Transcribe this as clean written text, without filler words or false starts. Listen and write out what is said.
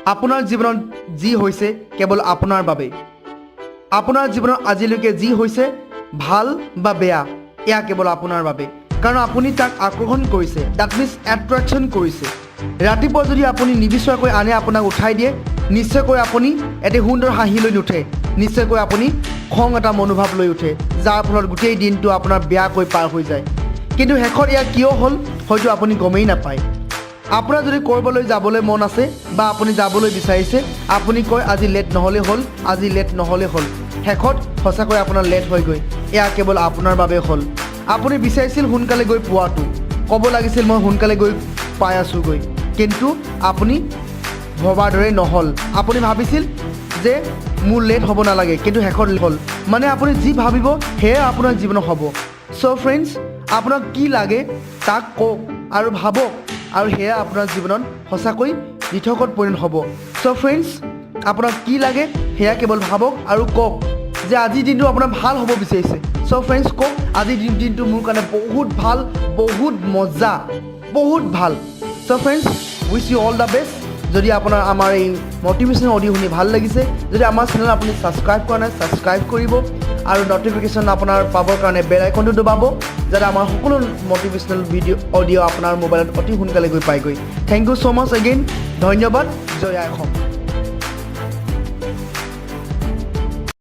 আপোনাৰ জীৱনত যি হৈছে, কেৱল আপোনাৰ বাবে। আপোনাৰ জীৱনত আজিলৈকে যি হৈছে, ভাল বা বেয়া, এয়া কেৱল আপোনাৰ বাবে, কাৰণ আপুনি তাক আকৰ্ষণ কৰিছে। That means attraction কৰিছে। ৰাতিপুৱা যদি আপুনি নিবিচৰাকৈ আনে আপোনাক উঠাই দিয়ে, নিশ্চয়কৈ আপুনি এটি সুন্দৰ হাঁহি লৈ নুঠে। নিশ্চয়কৈ আপুনি খং এটা মনোভাৱ লৈ উঠে, যাৰ ফলত গোটেই দিনটো আপোনাৰ বেয়াকৈ পাৰ হৈ যায়। কিন্তু শেষত এয়া কিয় হ'ল, হয়তো আপুনি গমেই নাপায়। আপোনাৰ যদি ক'ৰবালৈ যাবলৈ মন আছে বা আপুনি যাবলৈ বিচাৰিছে, আপুনি কয়, "আজি লেট নহ'লে হ'ল, আজি লেট নহ'লে হ'ল।" শেষত সঁচাকৈ আপোনাৰ লেট হৈ গৈ এয়া কেৱল আপোনাৰ বাবে হ'ল। আপুনি বিচাৰিছিল সোনকালে গৈ পোৱাটো, ক'ব লাগিছিল, "মই সোনকালে গৈ পাই আছোঁগৈ।" কিন্তু আপুনি ভবাৰ দৰে নহ'ল। আপুনি ভাবিছিল যে মোৰ লেট হ'ব নালাগে, কিন্তু শেষত হ'ল। মানে আপুনি যি ভাবিব, সেয়াই আপোনাৰ জীৱনত হ'ব। চ' ফ্ৰেণ্ডছ, আপোনাক কি লাগে তাক কওক আৰু ভাবক আৰু সেয়া আপোনাৰ জীৱনত সঁচাকৈ দিঠকত পৰিণত হ'ব। চ' ফ্ৰেণ্ডছ, আপোনাক কি লাগে সেয়া কেৱল ভাবক আৰু কওক যে আজিৰ দিনটো আপোনাৰ ভাল হ'ব বিচাৰিছে। চ' ফ্ৰেণ্ডছ, কওক, "আজিৰ দিনটো মোৰ কাৰণে বহুত ভাল, বহুত মজা, বহুত ভাল।" So friends, wish you all the best. যদি আপোনাৰ আমাৰ এই মটিভেশ্যনেল অডিঅ' শুনি ভাল লাগিছে, যদি আমাৰ চেনেল আপুনি ছাবস্ক্ৰাইব কৰা নাই, ছাবস্ক্ৰাইব কৰিব আৰু নটিফিকেশ্যন আপোনাৰ পাবৰ কাৰণে বেল আইকনটো দবাব, যাতে আমাৰ সকলো মটিভেশ্যনেল ভিডিঅ' অডিঅ' আপোনাৰ মোবাইলত অতি সোনকালে গৈ পায়গৈ। Thank you so much again. ধন্যবাদ। জয় আই অসম।